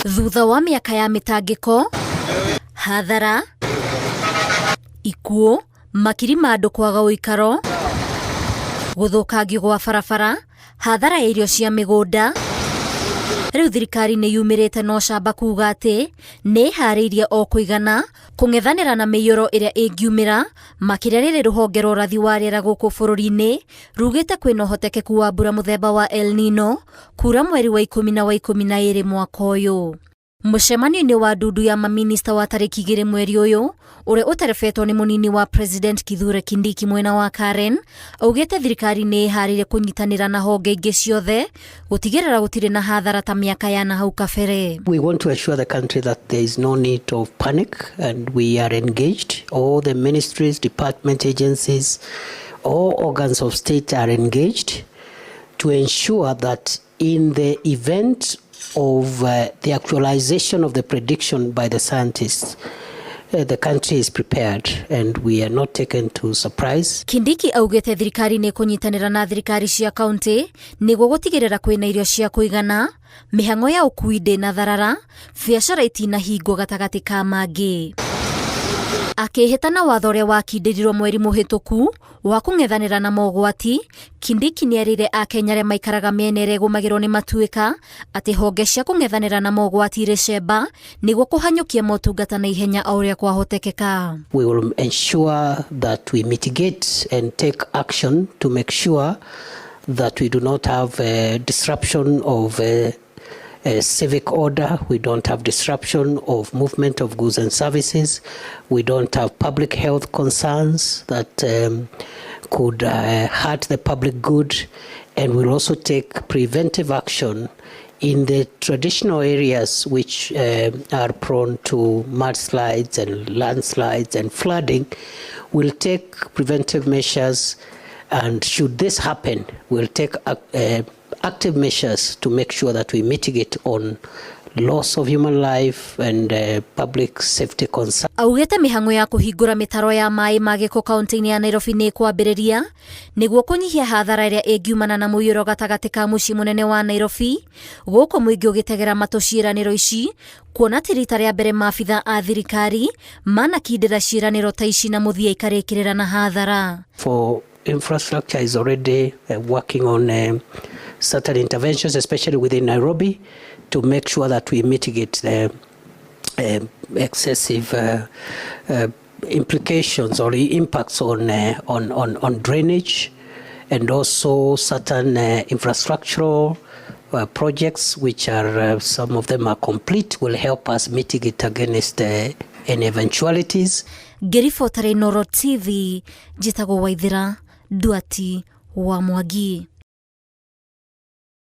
Thutha wa mĩaka ya mĩtangĩko, hathara, ikuũ, makiri ma andũ kwaga ũikaro, gũthũkangio gwa barabara, hathara ya irio cia mĩgũnda, rĩu thirikari nĩ yumĩrĩte na ũcamba kuga atĩ nĩ ĩharĩirie o kũigana kũng'ethanĩra na mĩiyũro ĩrĩa ĩngiumĩra, makĩria rĩrĩ rũhonge rwa ũrathi wa rĩera gũkũ bũrũri-inĩ rugĩte kwĩna ũhotekeku wa mbura mũthemba wa El Nino kura mweri wa 10 na wa 12 mwaka ũyũ. Mũcemanio-inĩ wa ndundu ya maminista wa tarĩki 2 mweri ũyũ, ũrĩa ũterebetwo nĩ mũnini wa President Kithure Kindiki mwena wa Karen, augĩte thirikari nĩ ĩharĩire kũnyitanĩra na honge ingĩ ciothe gũtigĩrĩra gũtirĩ na hathara ta mĩaka ya na hau kabere. We want to assure the country that there is no need of panic and we are engaged. All the ministries, department, agencies, all organs of state are engaged to ensure that in the event of the actualization of the prediction by the scientists, the country is prepared and we are not taken to surprise. Kindiki augĩte thirikari nĩ kũnyitanĩra na thirikari cia kaunti nĩguo gũtigĩrĩra kwĩna irio cia kũigana, mĩhang'o ya ũkui ndĩnatharara, biacara itinahingwo gatagatĩ ka mangĩ. Akĩhĩta na watho ũrĩa wakindĩrirwo mweri mũhĩtũku wa kũng'ethanĩra na mogwati, Kindiki nĩerĩire Akenya arĩa maikaraga mĩena ĩrĩa ĩgũmagĩrwo nĩ matuĩka atĩ honge cia kũng'ethanĩra na mogwati irĩ cemba nĩguo kũhanyũkia motungata na ihenya o ũrĩa kwahotekeka. We will ensure that we mitigate and take action to make sure that we do not have a disruption of a civic order, we don't have disruption of movement of goods and services, we don't have public health concerns that could hurt the public good, and we'll also take preventive action in the traditional areas which are prone to mudslides and landslides and flooding. We'll take preventive measures, and should this happen, we'll take active measures to make sure that we mitigate on loss of human life and public safety concerns. Augĩte mĩhang'o ya kũhingũra mĩtaro ya maĩ ma gĩko kaunti-inĩ ya Nairobi nĩ ĩkwambĩrĩria nĩguo kũnyihia hathara ĩrĩa ĩngiumana na mũiyũro gatagatĩ ka mũciĩ mũnene wa Nairobi, gũkũ mũingĩ ũgĩtegera matũ ciĩranĩro ici, kuona ti rita rĩa mbere maabitha a thirikari manakindĩra ciĩranĩro ta ici na mũthia ikarĩkĩrĩra na hathara. For infrastructure is already working on certain interventions, especially within Nairobi, to make sure that we mitigate the excessive implications or impacts on drainage, and also certain infrastructural projects, which are some of them are complete, will help us mitigate against any eventualities. Ngĩribotera Inooro TV, njĩtagwo Waithĩra Nduati wa Mwangi.